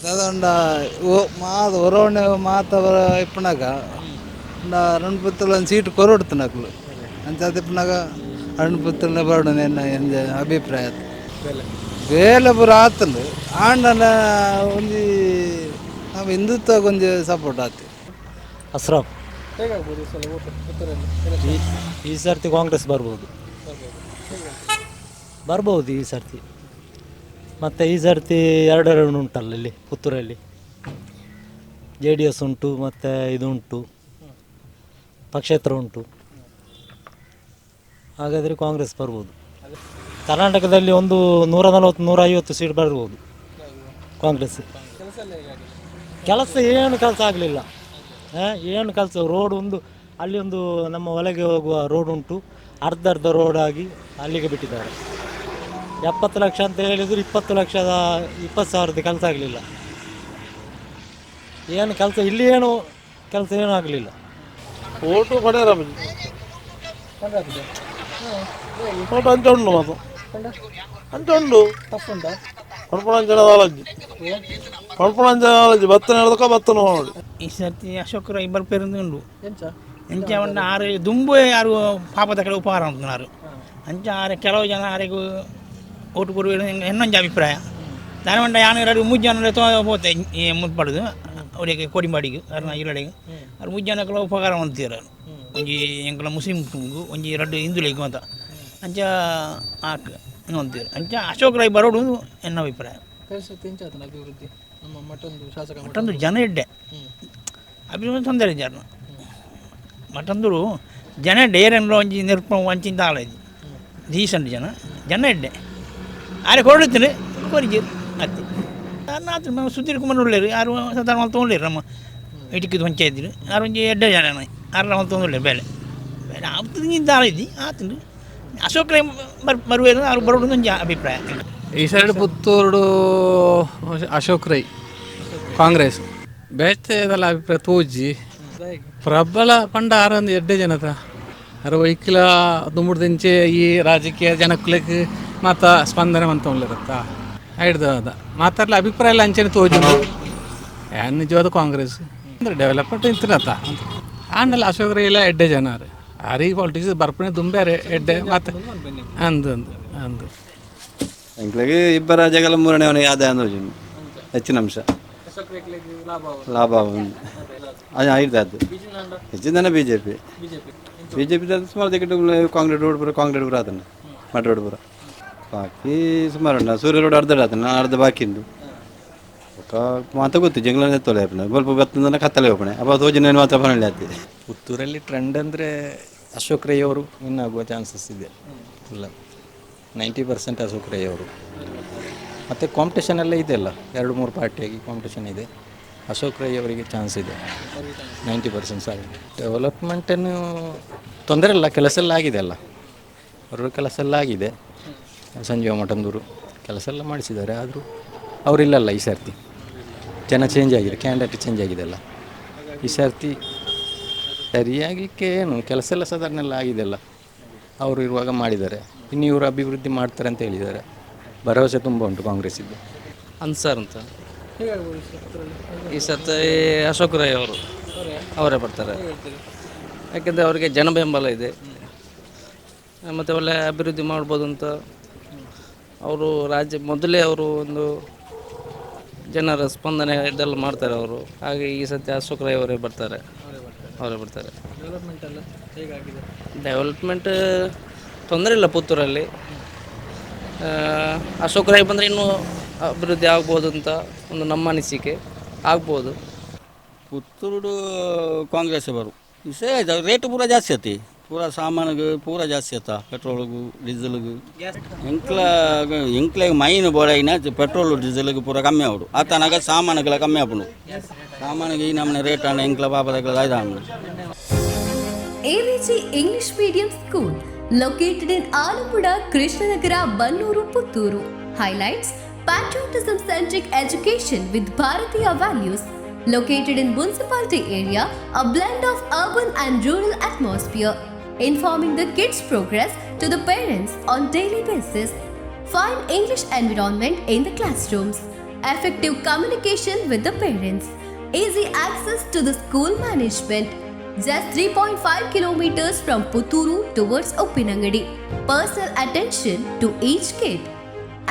ದಾದ ಓ ಮಾತ ಹೊರವಣೆ ಮಾತವರ ಇಪ್ಪನಾಗ ಅರುಣ್ ಪುತ್ತಲ ಒಂದು ಸೀಟ್ ಕೊರೊಡ್ತು ನಕಲು ಅಂಚಾದ ಇಪ್ಪನಾಗ ಅರುಣ್ ಪುತ್ತಲನೆ ಬರೋಡು ಎನ್ನ ಎಂಜ ಅಭಿಪ್ರಾಯ. ಬೇಲೆ ಪೂರ ಆತಂದು ಆಂಡನ ಒಂಜಿ ನಮ್ಮ ಹಿಂದುತ್ವಕ್ಕೆ ಒಂಜಿ ಸಪೋರ್ಟ್ ಆತು. ಅಸ್ರಾಫ್. ಹೇಗಾಗ್ಬೋದು ಈ ಸಲ ಓಟು ಪುತ್ತೂರಲ್ಲಿ? ಈ ಸರ್ತಿ ಕಾಂಗ್ರೆಸ್ ಬರ್ಬೋದು, ಬರ್ಬೋದು ಈ ಸರ್ತಿ. ಮತ್ತು ಈ ಸರ್ತಿ ಎರಡೆರಡು ಉಂಟಲ್ಲ ಇಲ್ಲಿ ಪುತ್ತೂರಲ್ಲಿ, ಜೆ ಡಿ ಎಸ್ ಉಂಟು ಮತ್ತು ಇದು ಉಂಟು. ಪಕ್ಷೇತರ ಉಂಟು. ಹಾಗಾದರೆ ಕಾಂಗ್ರೆಸ್ ಬರ್ಬೋದು. ಕರ್ನಾಟಕದಲ್ಲಿ ಒಂದು 140 150 ಸೀಟ್ ಬರ್ಬೋದು ಕಾಂಗ್ರೆಸ್. ಕೆಲಸ ಏನು ಕೆಲಸ ಆಗಲಿಲ್ಲ, ಏನು ಕೆಲಸ. ರೋಡ್ ಒಂದು ಅಲ್ಲಿ ಒಂದು ನಮ್ಮ ಒಳಗೆ ಹೋಗುವ ರೋಡ್ ಉಂಟು, ಅರ್ಧ ಅರ್ಧ ರೋಡಾಗಿ ಅಲ್ಲಿಗೆ ಬಿಟ್ಟಿದ್ದಾರೆ. 70 ಲಕ್ಷ ಅಂತ ಹೇಳಿದರೆ 20 ಲಕ್ಷದ 20 ಸಾವಿರದ ಕೆಲಸ ಆಗಲಿಲ್ಲ. ಏನು ಕೆಲಸ ಇಲ್ಲಿ, ಏನು ಕೆಲಸ ಏನೂ ಆಗಲಿಲ್ಲ. ಓಟು ಪಡೆಯರ ಓಟು ಅಂಚ ಉಂಡು ಮಾತು ಅಂಚ ಉಂಡು ಪಣಪಣಂಚನ ನಾಲಜ್ಜಿ ಪಣಪಣಂಚನ ನಾಲಜ್ಜಿ ಬತ್ತನ ಹೇಳ್ದಕ್ಕ ಬತ್ತನ ನೋಡಿ. ಈ ಸರ್ತಿ ಅಶೋಕ್ ರೈ ಬರ್ಪೇರು ಉಂಡು. ಎಂಚ ಪಂಡ ಆರು ದುಂಬು ಯಾರು ಪಾಪದ ಕಡೆ ಉಪಕಾರ ಉಂಟು ಅಂಚ ಆರೆ ಕೆಲವು ಜನ ಆರೆಗೂ ಓಟು ಕೊಡುವ ಎನ್ನೊಂಜಿ ಅಭಿಪ್ರಾಯ. ದಾನ ಪಂಡ ಯಾನು ಎರಡು ಮೂರು ಜನ ಪೋತೆ ಮುಟ್ಪಡುದು ಅವರಿಗೆ ಕೋಡಿಂಬಾಡಿಗೆ ಅರ್ನ ಇಲ್ಲಡೆಗೆ ಅವ್ರು 3 ಜನಕ್ಕೆಲ್ಲ ಉಪಕಾರ ಮಾಡ್ತೀರ. ಒಂಜಿ ಎಂಕಲ ಮುಸ್ಲಿಂ ಒಂಜಿ 2 ಹಿಂದುಳಿಗೂ ಅಂತ ಅಂಚ ಆಕ್ ಅಂತೀರ. ಅಂಚ ಅಶೋಕ್ ರೈ ಬರೋಡು ಎನ್ನ ಅಭಿಪ್ರಾಯ. ಅಭಿವೃದ್ಧಿ ನಮ್ಮ ಮತ್ತೊಂದು ಶಾಸಕ ಮತ್ತೊಂದು ಜನ ಎಡ್ಡೆ ಅಭಿವೃದ್ಧಿ ತೊಂದರೆ ಜನ ಮತ್ತೊಂದು ಜನ ಡೇರೆನ್ಲೋ ಒಂಜಿ ನಿರ್ಪ ಒಂಚಿಂತ ಆಲೈದು ಡೀಸೆಂಟ್ ಜನ ಜನ ಎಡ್ಡೆ ಆರೆ ಕೊಡುತ್ತೀನಿ ಕೊರಿಜಿ ಅತ್ತಿ ಆತು. ನಮ್ಮ ಸುಧೀರ್ ಕುಮಾರ್ ಉಳ್ಳೇರು ಯಾರು ಸಾಧಾರಣ ತೊಗೊಂಡಿರು ನಮ್ಮ ಇಟಿಕ್ಕಿದ್ದು ಪಂಚಾಯತಿರು ಯಾರು ಒಂಜಿ ಎಡ್ಡೆ ಜನ ಆರು ತೊಗೊಂಡಿಲ್ಲ ಬೇಲೆ ಬೇಲೆ ಆತು ಆಲೈತಿ ಆತು. ಅಶೋಕ್ ರೈ ಬರುವೇರು ಅವ್ರು ಬರೋದು ಒಂಜಿ ಅಭಿಪ್ರಾಯ. ಈ ಸೈಡ್ ಪುತ್ತೂರು ಅಶೋಕ್ ರೈ ಕಾಂಗ್ರೆಸ್ ಬೇತೆದಲ್ಲ ಅಭಿಪ್ರಾಯ ತೋಜಿ ಪ್ರಬಲ ಪಂಡ ಆರೊಂದು ಎಡ್ಡೆ ಜನತ ಅರ ವೈಕಿಲ ದುಂಬುಡ್ದಿಂಚೆ ಈ ರಾಜಕೀಯ ಜನಕ್ಕುಲೆಗ್ ಮಾತ ಸ್ಪಂದನೆ ಮಂತ ಉಳ್ಳರತ್ತ ಐಡ್ದ ಮಾತಾಡ್ಲ ಅಭಿಪ್ರಾಯ ಎಲ್ಲ ಅಂಚೆನೆ ತೋಜಿ ಏನ್ ನಿಜವಾದ ಕಾಂಗ್ರೆಸ್ ಅಂದ್ರೆ ಡೆವಲಪ್ಮೆಂಟ್ ಇಂತಿನತ್ತ ಆಂಡಲ್ಲ ಅಶೋಕ್ ರೈ ಇಲ್ಲ ಎಡ್ಡೆ ಜನ ಆರಿ ಪಾಲಿಟಿಕ್ಸ್ ಬರ್ಪಣೆ ದುಂಬಾರೆ ಎಡ್ಡೆ ಮಾತು ಅಂದು ಅಂದು ಅಂದು ಎಂಕ್ಲೆಗ್ ಇಬ್ಬರ ಜಗಲ ಮೂರನೇ ಅವನಿಗೆ ಆದಾಯ ಅಂದೋಜು ಹೆಚ್ಚಿನ ಅಂಶ ಲಾಭ ಅದು ಅದು ಹೆಚ್ಚಿನ B J P B J P ಸುಮಾರು ದಿಕ್ಕಿಟ್ಟು ಕಾಂಗ್ರೆಸ್ ರೋಡ್ ಪೂರ ಕಾಂಗ್ರೆಸ್ ಪೂರ ಆತನ ಮಠ ರೋಡ್ ಪೂರ ಬಾಕಿ ಸುಮಾರು ಉಂಟು. ಸೂರ್ಯ ರೋಡ್ ಅರ್ಧ ಆತನ ಅರ್ಧ ಬಾಕಿ ಉಂಟು. ఒక ಮಾತ ಗೊತ್ತು ಜಂಗ್ಲನೇ ತೊಲೆ ಅಪ್ಪನ ಸ್ವಲ್ಪ ಬತ್ತಂದನ ಕತ್ತಲೆ ಹೋಪಣೆ ಅಪ್ಪ ತೋಜಿನ ಮಾತ್ರ ಪನಳ್ಳಿ ಆತಿ. ಪುತ್ತೂರಲ್ಲಿ ಟ್ರೆಂಡ್ ಅಂದರೆ ಅಶೋಕ್ ರೈ ಅವರು ವಿನ್ ಆಗುವ ಚಾನ್ಸಸ್ ಇದೆ. ಇಲ್ಲ 90% ಅಶೋಕ್ ರೈ ಅವರು. ಮತ್ತು ಕಾಂಪಿಟೇಷನ್ ಎಲ್ಲ ಇದೆ ಅಲ್ಲ, 2-3 ಪಾರ್ಟಿಯಾಗಿ ಕಾಂಪಿಟೇಷನ್ ಇದೆ. ಅಶೋಕ್ ರೈ ಅವರಿಗೆ ಚಾನ್ಸ್ ಇದೆ 90% ಸರ್. ಡೆವಲಪ್ಮೆಂಟನ್ನು ತೊಂದರೆ ಇಲ್ಲ, ಕೆಲಸ ಎಲ್ಲ ಆಗಿದೆ ಅಲ್ಲ, ಅವರ ಕೆಲಸ ಎಲ್ಲ ಆಗಿದೆ. ಸಂಜೀವ ಮಠಂದೂರು ಕೆಲಸ ಎಲ್ಲ ಮಾಡಿಸಿದ್ದಾರೆ. ಆದರೂ ಅವರಿಲ್ಲಲ್ಲ ಈ ಸರ್ತಿ, ಜನ ಚೇಂಜ್ ಆಗಿದೆ, ಕ್ಯಾಂಡಿಡೇಟ್ ಚೇಂಜ್ ಆಗಿದೆ ಅಲ್ಲ ಈ ಸರ್ತಿ. ಸರಿಯಾಗಲಿಕ್ಕೆ ಏನು ಕೆಲಸ ಎಲ್ಲ ಸಾಧಾರಣ ಎಲ್ಲ ಆಗಿದೆ ಅಲ್ಲ, ಅವರು ಇರುವಾಗ ಮಾಡಿದ್ದಾರೆ. ಇನ್ನು ಇವರು ಅಭಿವೃದ್ಧಿ ಮಾಡ್ತಾರೆ ಅಂತ ಹೇಳಿದ್ದಾರೆ. ಭರವಸೆ ತುಂಬ ಉಂಟು ಕಾಂಗ್ರೆಸ್ಸಿದ್ದು. ಅನ್ಸರ್ ಅಂತ ಈ ಸರ್ತಿ ಅಶೋಕ್ ರೈ ಅವರು ಅವರೇ ಬರ್ತಾರೆ. ಯಾಕೆಂದರೆ ಅವರಿಗೆ ಜನ ಬೆಂಬಲ ಇದೆ, ಮತ್ತು ಒಳ್ಳೆ ಅಭಿವೃದ್ಧಿ ಮಾಡ್ಬೋದು ಅಂತ. ಅವರು ರಾಜ್ಯ ಮೊದಲೇ ಅವರು ಒಂದು ಜನರ ಸ್ಪಂದನೆ ಇದೆಲ್ಲ ಮಾಡ್ತಾರೆ ಅವರು. ಹಾಗೆ ಈ ಸತಿ ಅಶೋಕ್ ರೈ ಅವರೇ ಬರ್ತಾರೆ, ಅವರೇ ಬರ್ತಾರೆ. ಡೆವಲಪ್ಮೆಂಟ್ ಎಲ್ಲ ಹೇಗಾಗಿದೆ? ಡೆವಲಪ್ಮೆಂಟ್ ತೊಂದರೆ ಇಲ್ಲ ಪುತ್ತೂರಲ್ಲಿ. ಅಶೋಕ್ ರೈ ಬಂದರೆ ಇನ್ನೂ ಅಭಿವೃದ್ಧಿ ಆಗ್ಬೋದು ಅಂತ ಒಂದು ನಮ್ಮ ಅನಿಸಿಕೆ, ಆಗ್ಬೋದು. ಪುತ್ತೂರು ಕಾಂಗ್ರೆಸ್ ಬರು ವಿಷಯ ರೇಟ್ ಪೂರ ಜಾಸ್ತಿ ಆತಿ, ಪೂರ ಸಾಮಾನಿಗೆ ಪೂರ ಜಾಸ್ತಿ ಆತ, ಪೆಟ್ರೋಲ್ಗು ಡೀಸೆಲ್ಗು. ಎಂಕ್ಲ ಎಂಕ್ಲೆಗ್ ಮೈನ್ ಬೋಡೈನ ಪೆಟ್ರೋಲು ಡೀಸೆಲ್ಗೆ ಪೂರ ಕಮ್ಮಿ ಆವಡು ಆತನಾಗ ಸಾಮಾನುಗಳ ಕಮ್ಮಿ ಆಪುಂಡು. ಸಾಮಾನಿಗೆ ಈ ನಮ್ಮನೆ ರೇಟ್ ಅಣ್ಣ ಎಂಕ್ಲ ಪಾಪದಕ್ಲ ಆಯ್ತು. AVG English Medium School, located in Alappuzha, Krishnanagara, Bannur, Puttur. Highlights: patriotism-centric education with Bharatiya values. Located in municipality area, a blend of urban and rural atmosphere, informing the kids' progress to the parents on daily basis. Fine English environment in the classrooms. Effective communication with the parents. Easy access to the school management. Just 3.5 kilometers from Puttur towards Uppinangady. Personal attention to each kid.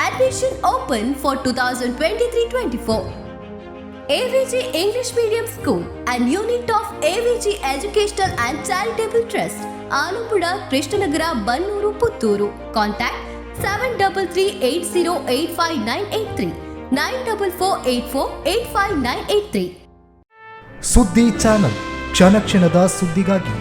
Admission open for 2023-24. AVG English Medium School and unit of AVG Educational and Charitable Trust, Alappuzha, Krishnanagara, Bannur, Puttur. Contact 7338085983, 9448485983. ಸುದ್ದಿ channel, ಕ್ಷಣ ಕ್ಷಣದ ಸುದ್ದಿಗಾಗಿ.